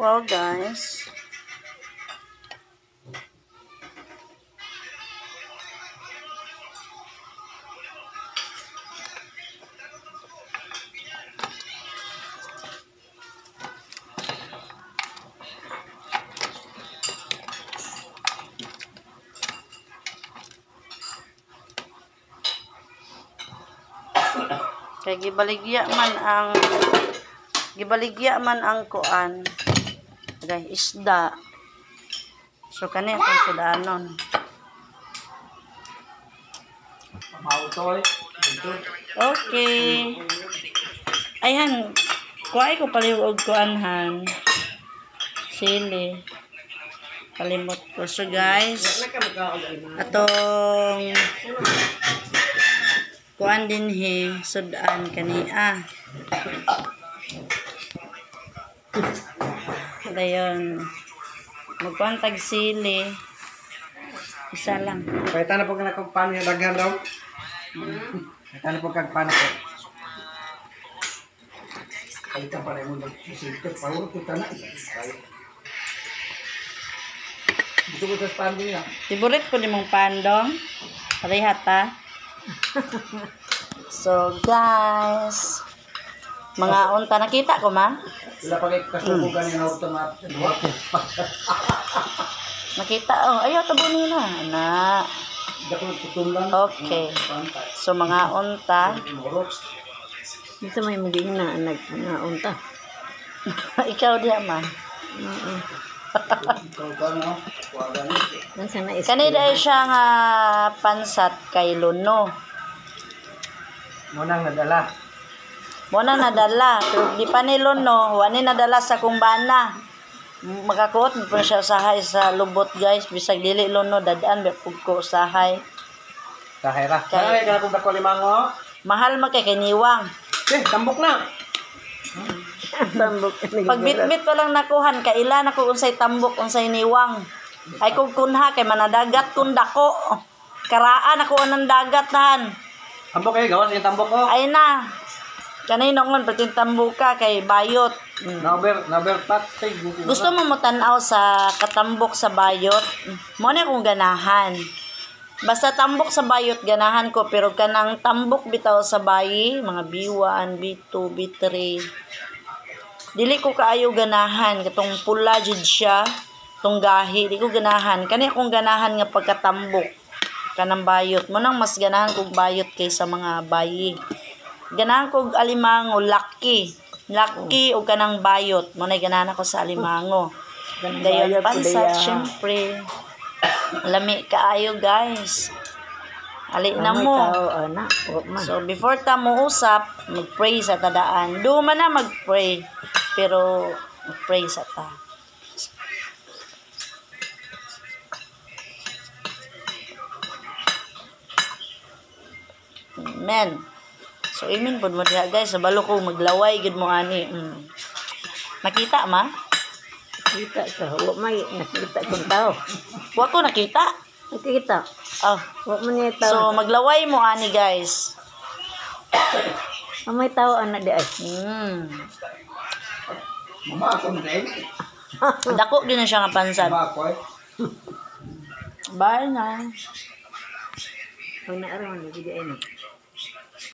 Wow, guys. Kay gibaligya man ang kuan. Agay isda. So kani akong sudanon. Okay. Ayhan, kuhay ko paliw og kuan han. Sili. Kalimot ko. So guys, atong kuan dinhi sudan kani ah. Dayon. Magkuan tag sili. Isa lang. Palitan na po ka na kung paano yung daghan daw. Palitan na po kag paano po. Palitan pa rin mo nag-isipit. Pawuro kita na. Gusto ko sa pando niya. Favorite ko nimong pandong. Pareha ta. So guys, mga unta nakita ko ma? Wala pa kay kasuko ganin na automatic. Nakita oh, ayaw tabo nila. Na. Okay. So mga unta. Isa may maging na nag naunta. Ikaw diya ma. Nasa na is. Kani dai siya nga pansat kay Luno. Munang nadala. Mo na nadala, pero di pa ni Luno, wa ni nadala sa kumbana. Makakuot po siya usahay sa lubot guys, bisag dili Luno dadaan ba pug ko usahay. Sahay ra. Kay kana kung dako limango. Mahal man kay kiniwang. Eh, tambok na. Tambok. Pag bitbit pa lang nakuhan, kaila na ko unsay tambok, unsay niwang. Ay kung kunha kay manadagat kun dako. Karaan ako anang dagat nahan. Tambok eh, gawas yung tambok ko. Ay na. Kanay noon pati tambuka kay bayot. Naber pack. Gusto mo mo tan-aw sa katambok sa bayot? Mo na akong ganahan. Basta tambok sa bayot ganahan ko pero kanang tambok bitaw sa bayi, mga B1, B2, B3. Dili ko kaayo ganahan katong pula jud siya, tong gahi di ko ganahan. Kani akong ganahan nga pagkatambok kanang bayot. Mo nang mas ganahan kog bayot kaysa mga bayi. Ganahan kog alimango laki. Laki og kanang bayot. Mo nay ganahan ako sa alimango. Dayon pansat syempre. Lami kaayo guys. Ali na mo. So before ta mo usap, mag-pray sa tadaan. Do man na mag-pray, pero mag-pray sa ta. Amen. So amen pud mo diha guys, sabalo ko maglaway gid mo ani. Nakita ma? Nakita ka, wa may nakita kong tao. Wa ko nakita. Nakita. Oh. Wa man niya tao. So maglaway mo ani guys. Ang may tao ana di ay. Mama ako na rin. Dako din na siya nga pansad. Mama ako eh. Bye na. Pag naaraw na gid ay.